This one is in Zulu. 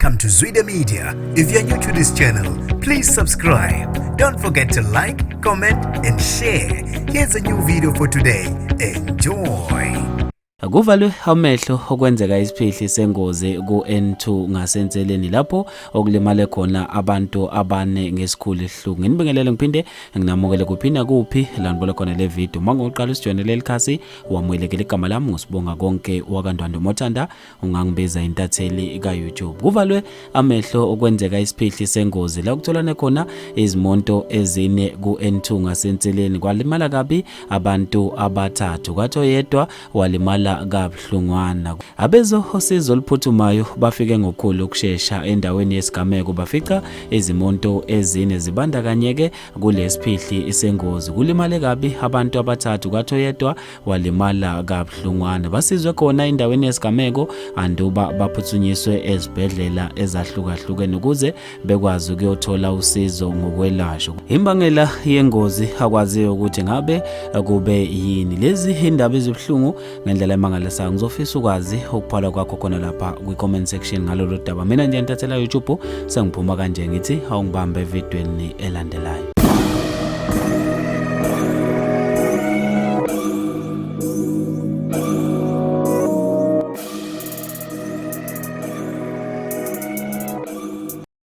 Welcome to Zwida Media. If you're new to this channel, please subscribe. Don't forget to like, comment, and share. Here's a new video for today. Enjoy. Kuvalwe amehlo okwenzeka isiphihli sengozi ku-N2 ngasenseleni lapho okulimale khona abantu abane ngesikhulu isihluku. Nginibingelele ngiphinde nginamukele kuphi nakuphi la nibona khona le video. Uma ngoqala usijoyine leli khasi wamukelekile, igama lami ngusibonga konke wakaNdwandwe Mothanda, ungangibiza intatheli ka-YouTube. Kuvalwe amehlo okwenzeka isiphihli sengozi la kutholane khona izimonto ezine ku-N2 ngasenseleni, kwalimala kabi abantu abathathu, kwathi oyedwa walimala kabuhlungwana. Abezosizo oluphuthumayo bafike ngokukhulu ukushesha endaweni yesigameko, bafica izimonto ezine zibandakanyeke kulesiphihli sengozi. Kulimale kabi abantu abathathu, kwathi oyedwa walimala kabuhlungwana. Basizwe khona endaweni yesigameko anduba baphuthunyiswe ezibhedlela ezahlukahlukene ukuze bekwazi ukuyothola usizo ngokwelashwa. Imbangela yengozi akwaziyo ukuthi ngabe kube yini. Lezi indaba ezibuhlungu ngendlela emangalisayo. Ngizofisa ukwazi ukuphala kwakho khona lapha kwi-comment section ngalolu daba. Mina nje ntathela YouTube sengiphuma kanje, ngithi awungibambe evidweni elandelayo.